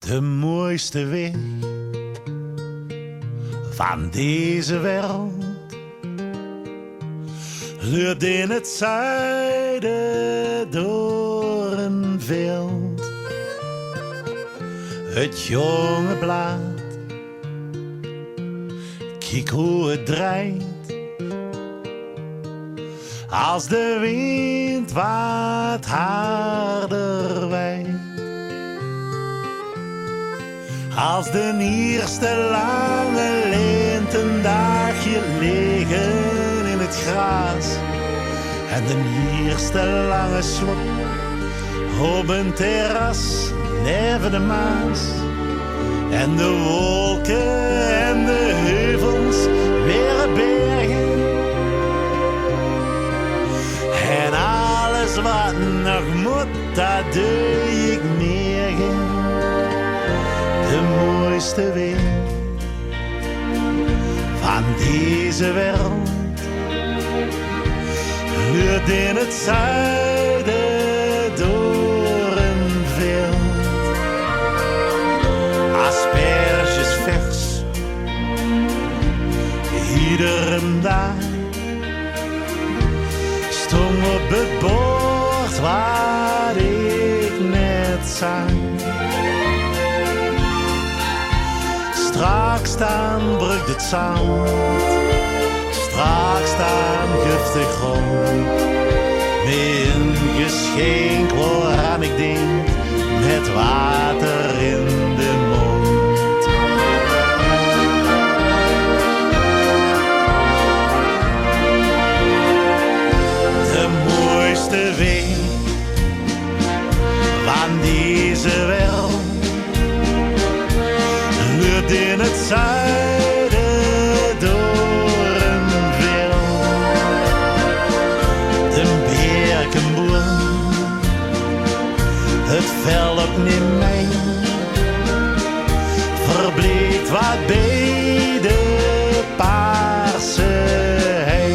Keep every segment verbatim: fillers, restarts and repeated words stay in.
De mooiste weg van deze wereld luurt in het zuiden door een veld. Het jonge blaad, kiek hoe het draait. Als de wind wat harder waait. Als de ierste lange lentedaag liggen in het gras. En de ierste lange slop op een terras neven de Maas. En de wolken en de heuvels weer bergen. En alles wat nog moet, dat doe ik morgen. De mooiste weg van deze wereld luurt in het zuiden door een veld. Asperges vers, iedere dag stong op het bord wat ik net zag. Straks dan brukt het zand, straks dan guft de grond me een geschenk waaraan ik denk met water in de mond. De mooiste weg van deze wereld luurt in het zuiden door een veld. De berkenboom, het veld op Nimijn, verbleekt wat bij de paarse hei.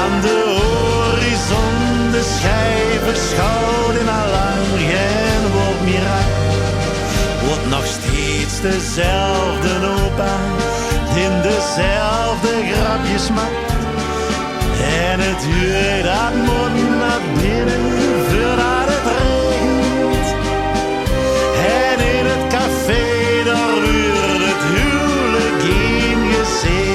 Aan de horizon de schijven schouden al lang geen wolk meer aan. Wordt nog steeds dezelfde opa, die dezelfde grapjes maakt. En het huur dat moet naar binnen voordat het regent. En in het café, daar wordt het huwelijk ingezegend.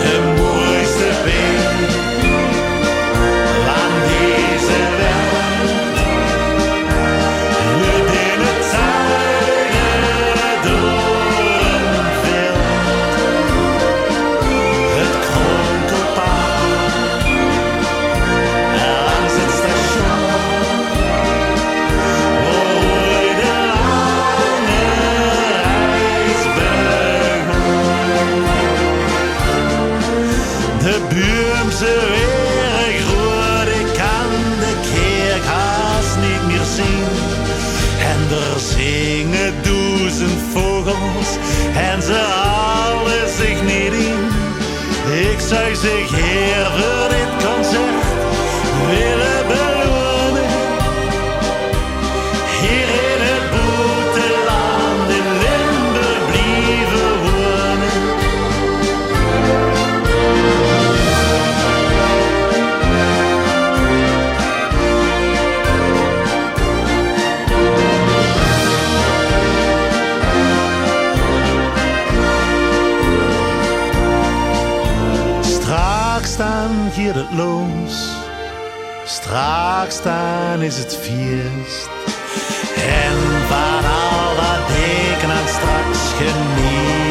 De mooiste weg van deze wereld luurt in het zuiden door een veld. Het kronkelpaard langs het station, waar de lange reis begon. De buum ze weer groot, ik kan de kerk haast niet meer zien. En er zingen duizend vogels en ze halen zich niet in. Ik zou zich hier voor dit concert willen belonen. Hier in het boeteland in Limburg blijven wonen. Straks dan giet het los. Straks dan is het feest. En van al dat deken aan straks geniet.